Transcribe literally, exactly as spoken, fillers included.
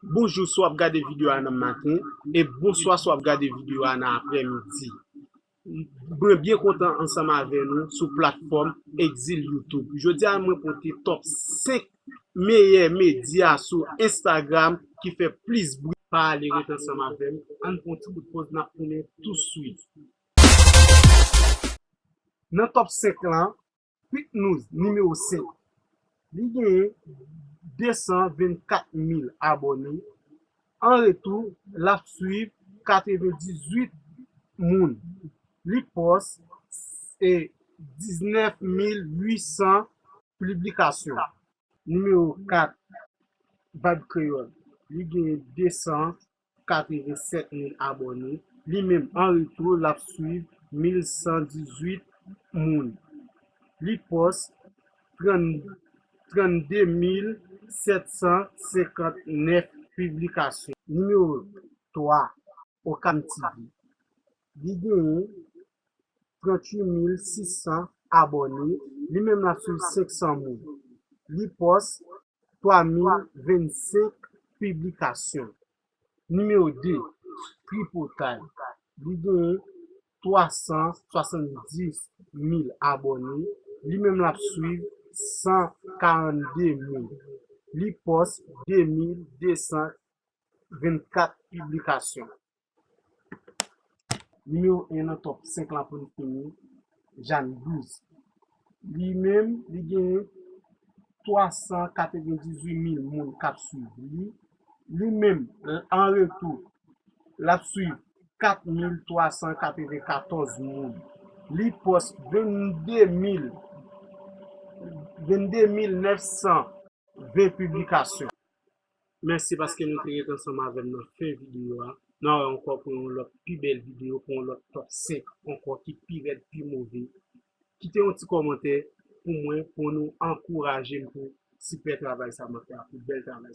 Bonjou si w ap gade videyo a nan maten, e bonswa si w ap gade videyo a nan aprèmidi. Mwen byen kontan ansanm avè nou sou platfòm Exil YouTube. Jodi a mwen pote top senk meyè medya sou Instagram ki fè plis bri. Pa ale, ret ansanm avè m. Ann pran yon ti bout poz, n ap tounen touswit. Nan top senk lan, Quick News nimewo senk, li genyen de san vennkat mil abòne. An retou, l ap swiv katrevendizuit moun. Li pòs e diznèf mil uit san piblikasyon. Nimewo kat, Vibe Kreyòl, li genyen de san katrevensèt mil abòne. Li menm, an retou, l ap swiv mil san dizuit moun. Li pòs trann, trannde mil sèt san senkannnèf piblikasyon. Nimewo twa, Okam T V. Li genyen tranntuit mil sis san abòne. Li menm, l ap swiv senk san moun. Li pòs twa mil vennsenk piblikasyon. Nimewo de, Tripotay. Li genyen twa san swasanndis mil abòne. Li menm, l ap swiv san karannde moun. Li pòs de mil de san vennkat piblikasyon. Nimewo en nan top senk lan pou n fini, Jàn Douz. Li menm, li genyen twa san katrevendizuit mil moun k ap swiv li. Li menm, an retou, l ap swiv kat mil twa san katrevenkatòz moun. Li pòs vennde mil, vennde mil nèf san ven piblikasyon. Mèsi paske nou te ret ansanm avè m nan fen videyo a. N a wè ankò pou yon lòt pi bèl videyo, pou yon lòt top senk ankò ki pi rèd, pi move. Kite yon ti kòmantè pou mwen, pou nou ankouraje m pou sipè travay sa m ap fè a, pou bèl travay.